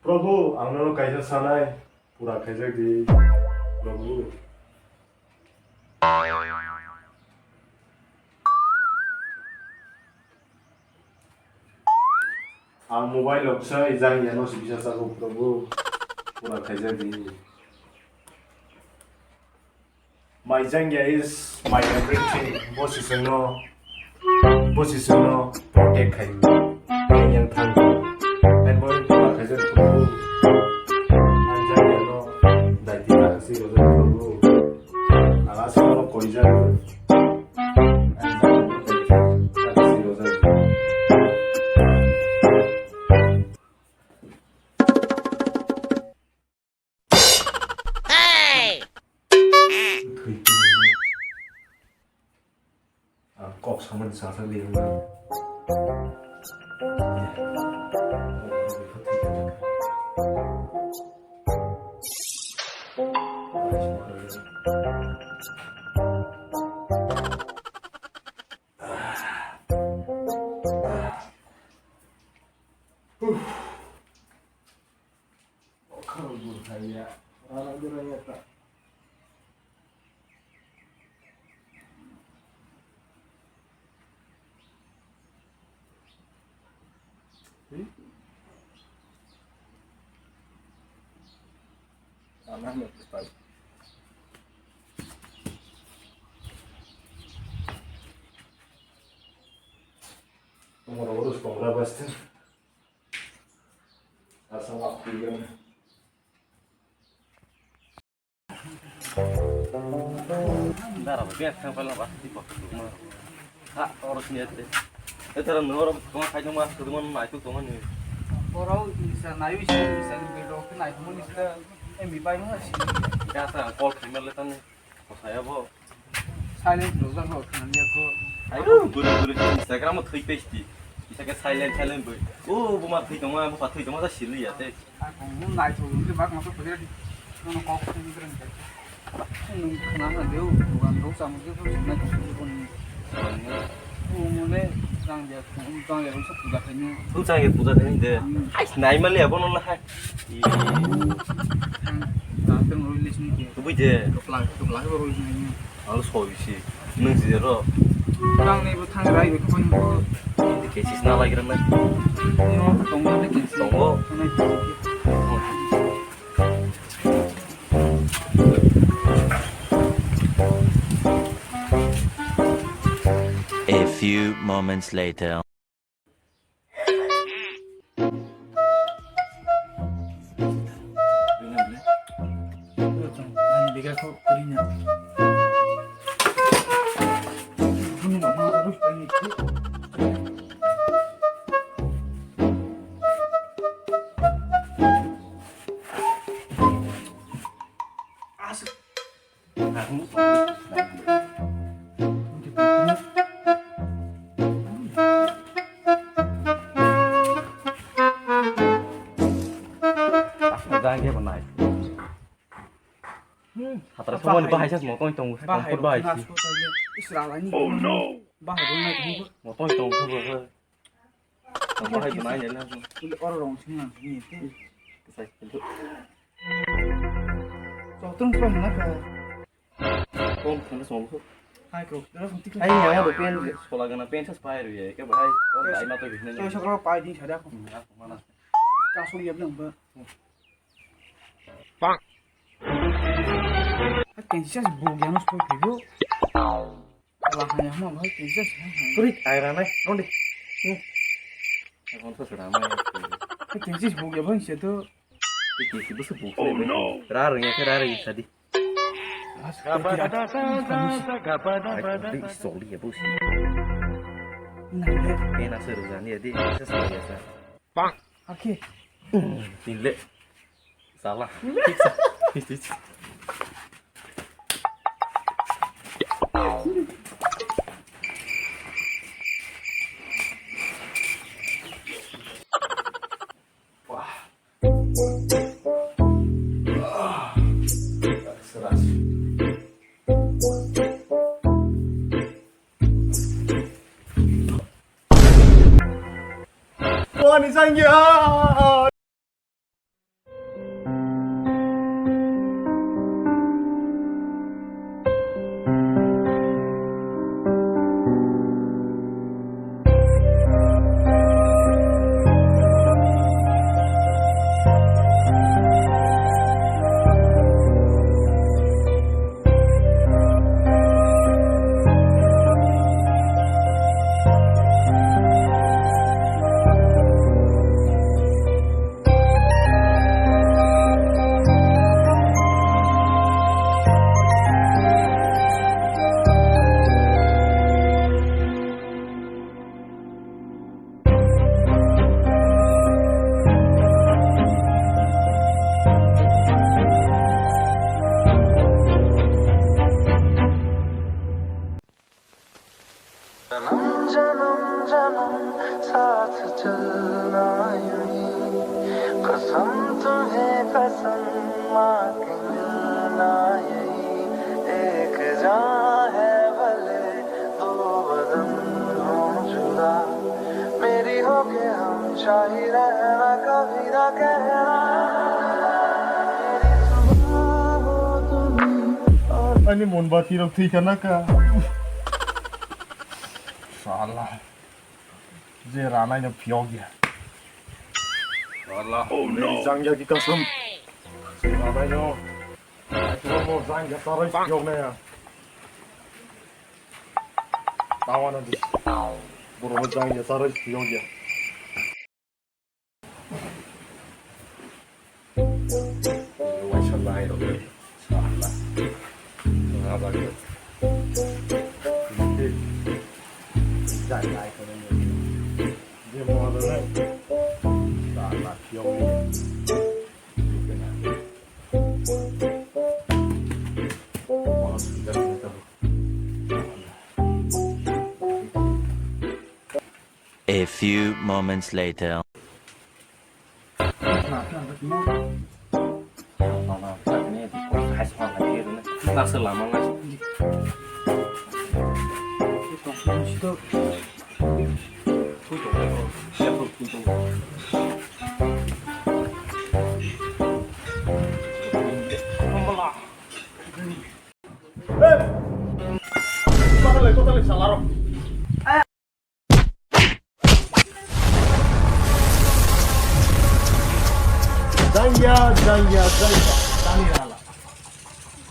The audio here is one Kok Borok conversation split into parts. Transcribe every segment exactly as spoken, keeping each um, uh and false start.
Prabhu, ang nono kaisa sanai pura khaijak di, Prabhu. Ang mobile rok sai jang ya no se bisa chago, Prabhu, pura khaijak di. My jangya is my everything. Bo si sengno, bo si sengno protect khai. Yang thang. And bo pura khaijak Prabhu. My jangya no daiti kasi rojak Prabhu. Ang asal no koijak. And jangya no daiti kasi rojak. Ang kok samani sasa liya. Tomorrow urus kongra baste. Asa wak piyan. Dara ba, bek thang pala ba, tipo, ma. Ha, oro sini ate. E tara no oro tong khai tong ma, tong ma, nai tu tong ni. Oro isa nai isa isa ni bero ke nai tong ni sa. E mi pai ma si. Ya sa call khai ma le tan. Ko saya bo. Silent rojak rok khana liya ko. Ayo, guru guru Instagram o thwi pesti. Isa ke silent silent bo. O, bo ma thwi tong ma, bo pa thwi tong ma, ta sili ya te. Ang nung naithok wngkhe bak masa phajak di. Nono kok thangwi bereng kha. Nung khna na deu, bugan rok chamung khe phuru chumnai kok phuru boni. Boni. O mole jang dia, jang dia rok puja khaini. Bwchang ya puja khaini de. Hmm. Hai, nai mali abo no hai. Ang, ang teng roi lisni ke. Tubui de. Tupla, tupla ke roi lisni. Ang soi si. Nung si ro. Ang ni bo thang rai ko ni ko. Di ke sis na lagi ran na. Ni mo tong mo de ke si. Tong mo. Tong mo. A few moments later. Hatra somoni bahai sas motong tong, bahai tong bahai si. Israel ni. Oh no. Bahai dong nai tong. Motong tong kha bo. Bahai bo nai na. Oro rong sing nang ni. Sai tu. Sotong song na ka. Kom thang song ko. Hai ko, dara song tik. Ai ya ya pen sola gana pen sas pai ru ye. Ke bahai. Pai ma to bisne. Sokro pai din sada ko. Mana. Ka so ye blang ba. Pak. Hai, tensi jas buk yang spo pibo. Lah, hai, hama, hai, tensi jas, hai, hai. Turik, air anai, ronde. Hmm. Hai, tensi jas buk ya, bang, siya to. Iki, iki, busu buk. Oh, no. Rareng ya, rareng ya, tadi. As, turik, ah. Hai, turik, soli ya, busu. Nah, ya. Kena seru kan, ya, di, sesali ya, sa. Pak. Oke. Tile. Salah. Wah. Seras. Ani jangya. जन्म जन्म जन्म साथ चलना यूं ही, कसम तुम्हें कसम माँ के मिलना यही, एक जान है भले दो बदन हो जुदा, मेरी होके हमेशा ही रहना, कभी ना कहना। Ani mon bati rok thwi kana ka. Sala. Je ranai no phiyok ya. Sala. Oh no. Jang ya ki kasam. Ranai no. Mo jang ya sarai phiyok na ya. Tawana di. Boro mo jang ya sarai phiyok ya. Waisa lai rok le. Sala. Nga bagwi. Jai lai kono ni. Je mo do le. Sala phiyok ni. A few moments later. Jangya, jangya, jangya. Tani rala.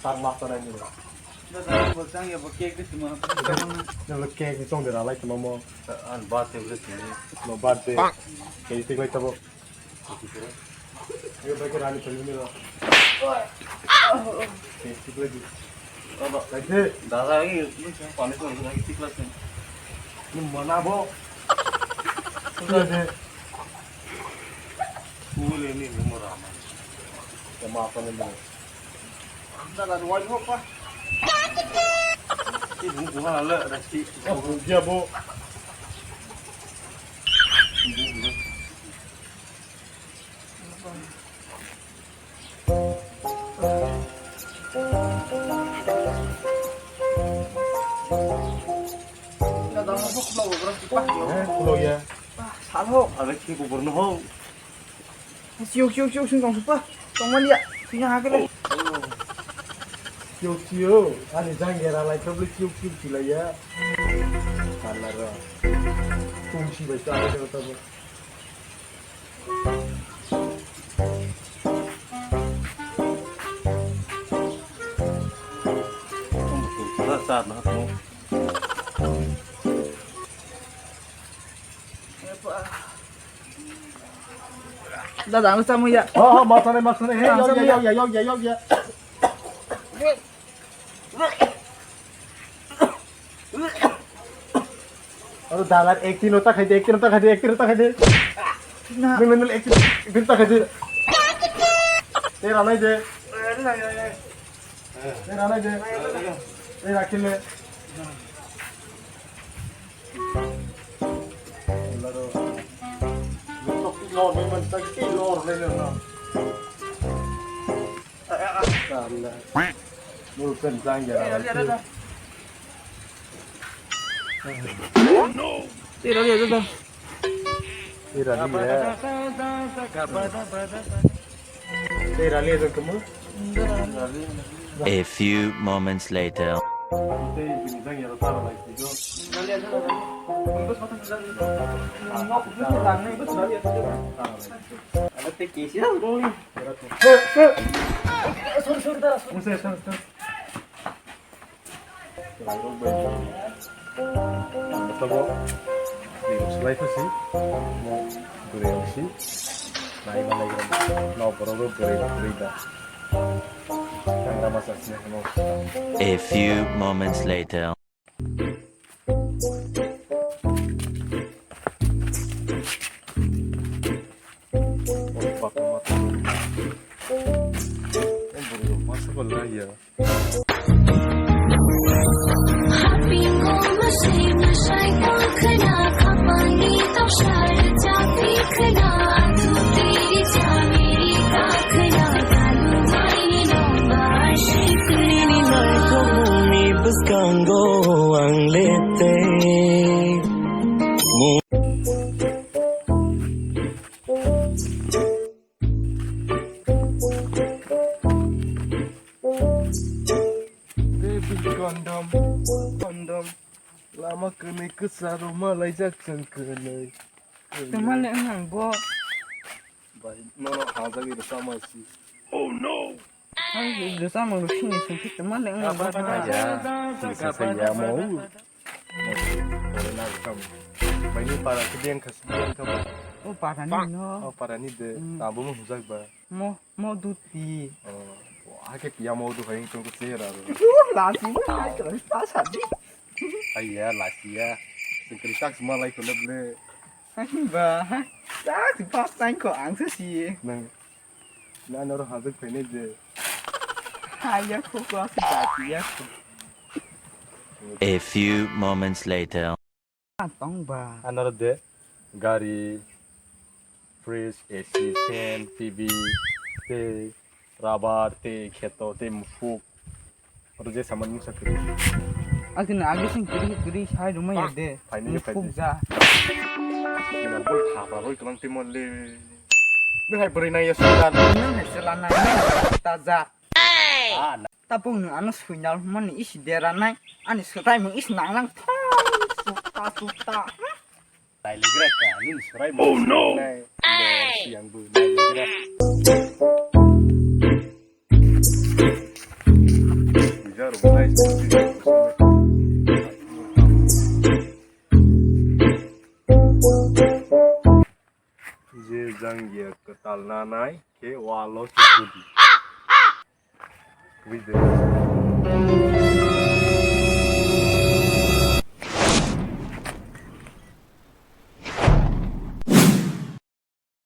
Tak master ni. Jangya bo cake de tuma. Jalo cake ni song de rala tuma mo. An birthday le tuma. No birthday. Cake tik lai tabo. Yo bai ke rani chali ni ro. Cake tik lai di. Dada, ini lu siapa nih, lu lagi tiklas nih. Ini mana, Bo? Sudah deh. Ini, ini, ini murah, man. Sama apa nih, Bang? Dada, dua juga, Pak. Ini bukan, ada, ada si. Oh, dia, Bo. Eh, kulo ya. Salo. Ada ki kubur no ho. Siu, siu, siu, sing tong supa. Tong man ya. Sing ha kele. Siu, siu. Ani jang ya ralai tabli siu, siu, sila ya. Salar. Tung si bai sa ada tabo. Dada, ang samo ya. Oh, oh, masane, masane. Hey, yau ya, yau ya, yau ya, yau ya. Aro dalar ek tin ota khaide, ek tin ota khaide, ek tin ota khaide. Na. Nung, nung, nung, ek tin, ek tin ota khaide. Te ranai de. Te ranai de. Te rakhile. Laro. Lor, lor, lor, lor. Tira, tira, tira. Tei rali ya. Tei rali ya, tungmu. A few moments later. Sorry, sorry, dara, sorry. Sorry, sorry, sorry. Abo, slai pha si, mo bwrwi rok si, nai ma nai gram, no borok rok bwrwi rok bwrwi da. Tangra masa sini hamo. A few moments later. Bwskango ang le tei. Tei bini kondom, kondom. Lama kwnwi kwcharo malaijak chwng kwnwi. Tongmani wng ang bo. Bai, nono hajagwi rwchapma si. Oh no! Ang rwchapmung rw sini sungkhe tongmani wng ang bo. Aba, aba. Ya, sini sa ya mo. Mo, mo, na kam. Bai ni para ke biang khas biang kam. O para ni no. O para ni de, mm, abo mo hujak ba. Mo, mo duti. Oh, hake piya mo du hai tong ko chera ro. Lasi mo hai ko ta sa di. Ai ya, lasi ya. Sengkri tak semua lai ko le. Ba, tak pas tang ko ang se si. Nang, na noro hazak phainai de. Hai ya ko ko asi ba ya ko. A few moments later. Tong ba. Anoro de gari, fridge, A C, fan, T V, tei rubber, tei kheto, tei musuk. Oro je saman mungsa kwrwi. Akini agi sing kwrwi kwrwi sai rwmai ya de. Phainai, musuk phainai. Ja. Ina bol thapa roi kwlang tei mon le. Nung hai bwrwi nai ya sudan. Nung hai chwla nai. Ta ja. Ah, na. Tabuk nwng ano swinal mani isi dera nai, ani swtaimung isi nang nang thang, sukta, sukta. Nai le gra ka, nwng swrai mo. Oh no! Nai, le siyang bu, nai le gra. Puja ro nai. Je jang ya kwtal nanai, khe walo se kudi. Buiding.